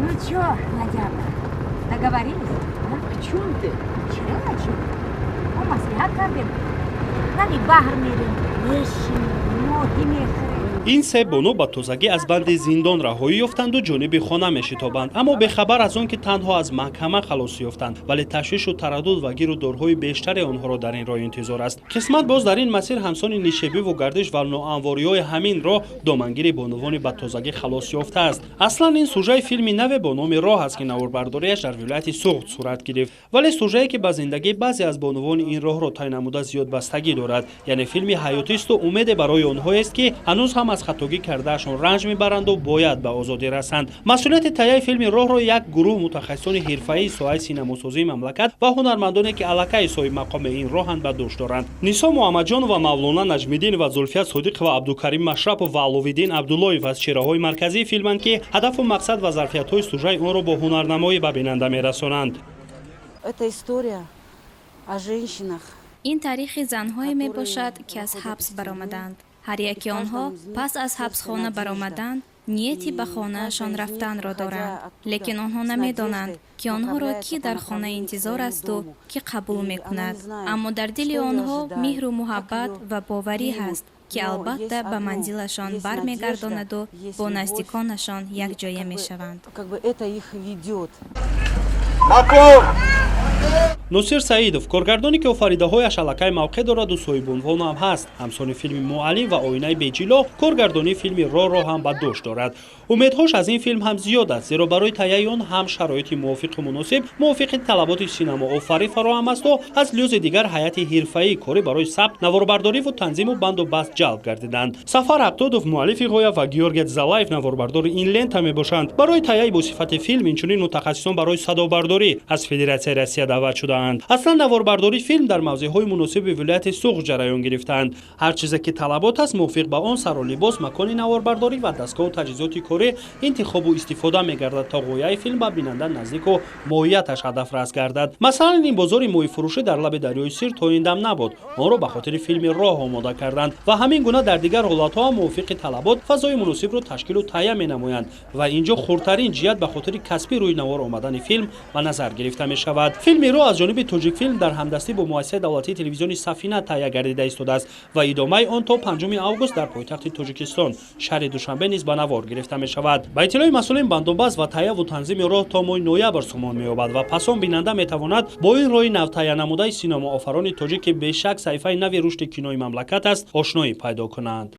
Ну чё, Надяна, договорились? О чём ты? Чё, о чём? Мо маслиҳат кардем. Лаби баҳр мерем, мешинем, моҳӣ мехӯрем. Ин се бону ба тозагӣ аз банди зиндон раҳоӣ ёфтанду ҷониби хона мешитобанд, аммо бехабар аз он ки танҳо аз маҳкама халос ёфтанд, вале ташвишу тараддуд ва гиру дорҳои бештаре онҳоро дар ин роҳ интизор аст. Қисмат боз дар ин масир ҳамсони нишебиву гардиш ва ноамвориҳои ҳамин роҳ домангири бонувони ба тозагӣ халос ёфтааст. Аслан ин сужаи филми наве бо номи «Роҳ» аст, ки наворбардориаш дар вилояти Суғд сурат гирифт, вале сужае ки ба зиндагии баъзе аз бонувони ин роҳро тай намуда зиёд бастагӣ дорад, яъне филми ҳаётисту умеде барои онҳоест, ки ҳанӯз ҳам аз хатогӣ кардаашон ранҷ мебаранду бояд ба озодӣ расанд. Масъулияти тайяи филми «Роҳ»-ро як гурӯҳ мутахассисони ҳирфаии соҳаи синамосозии мамлакат ва ҳунармандоне, ки аллакай соҳибмақоми ин роҳанд, ба дӯш доранд. Нисо Муҳаммадҷонова, Мавлона Наҷмиддин ва Зулфия Содиқова, Абдукарим Машрапов ва Аловиддин Абдуллоев аз чеҳраҳои марказии филманд, ки ҳадафу мақсад ва зарфиятҳои сужаи онро бо ҳунарнамоӣ ба бинанда мерасонанд. Это история о женщинах. Ин таърихи занҳое мебошад, ки аз ҳабс баромаданд. Ҳар яки онҳо пас аз ҳабсхона баромадан нияти ба хонаашон рафтанро доранд, лекин онҳо намедонанд, ки онҳоро кӣ дар хона интизор асту кӣ қабул мекунад. Аммо дар дили онҳо меҳру муҳаббат ва боварӣ ҳаст, ки албатта ба манзилашон бармегардонаду бо наздиконашон якҷоя мешаванд. Как бы это их ведет. Носир Саидов, коргардоне ки офаридаҳояш аллакай мавқеъ дораду соҳибунвон ҳам ҳаст, ҳамсони филми «Муаллим» ва «Оинаи беҷило», коргардонии филми «Роҳ»-ро ҳам ба дӯш дорад. Умедҳош аз ин филм ҳам зиёд аст, зеро барои тайяи он ҳам шароити мувофиқу муносиб, мувофиқи талаботи синамоофарӣ фароҳам асту аз лиҳози дигар ҳайати ҳирфаии корӣ барои сабт, наворбардориву танзиму банду баст ҷалб гардиданд. Сафар Ҳақтодов муаллифи ғоя ва Георгий Залаев наворбардори ин лента мебошанд. Барои тайяи босифати филм инчунин мутахассисон барои садобардорӣ аз Федератсияи Россия даъват шудаанд. Аслан наворбардории филм дар мавзеъҳои муносиби вилояти Суғд ҷараён гирифтаанд. Ҳар чизе ки талабот аст, мувофиқ ба он сару либос, макони наворбардорӣ ва дастгоҳу таҷҳизоти корӣ интихобу истифода мегардад, то ғояи филм ба бинанда наздику моҳияташ ҳадафрас гардад. Масалан, ин бозори моҳифурӯшӣ дар лаби дарёи Сир то ин дам набуд. Онро ба хотири филми «Роҳ» омода карданд ва ҳамин гуна дар дигар ҳолатҳо ҳам мувофиқи талабот фазои муносибро ташкилу таҳия менамоянд ва ин ҷо хурдтарин ҷиҳат ба хотири касбӣ рӯи навор омадани филм ба назар гирифта мешавад. Филми «Роҳ» аз ҷониби «Тоҷикфилм» дар ҳамдастӣ бо муассисаи давлатии телевизиони «Сафина» таҳия гардида истодааст ва идомаи он то 5 август дар пойтахти Тоҷикистон, шаҳри Душанбе низ ба навор гирифта мешавад. Ба иттилои масъулин, бандубаст ва таҳияву танзими «Роҳ» то моҳи ноябр сомон меёбад ва пас он бинанда метавонад бо ин роҳи навтаҳия намудаи синамоофарони тоҷик, ки бешак саҳифаи нави рушди кинои мамлакат аст, ошноӣ пайдо кунанд.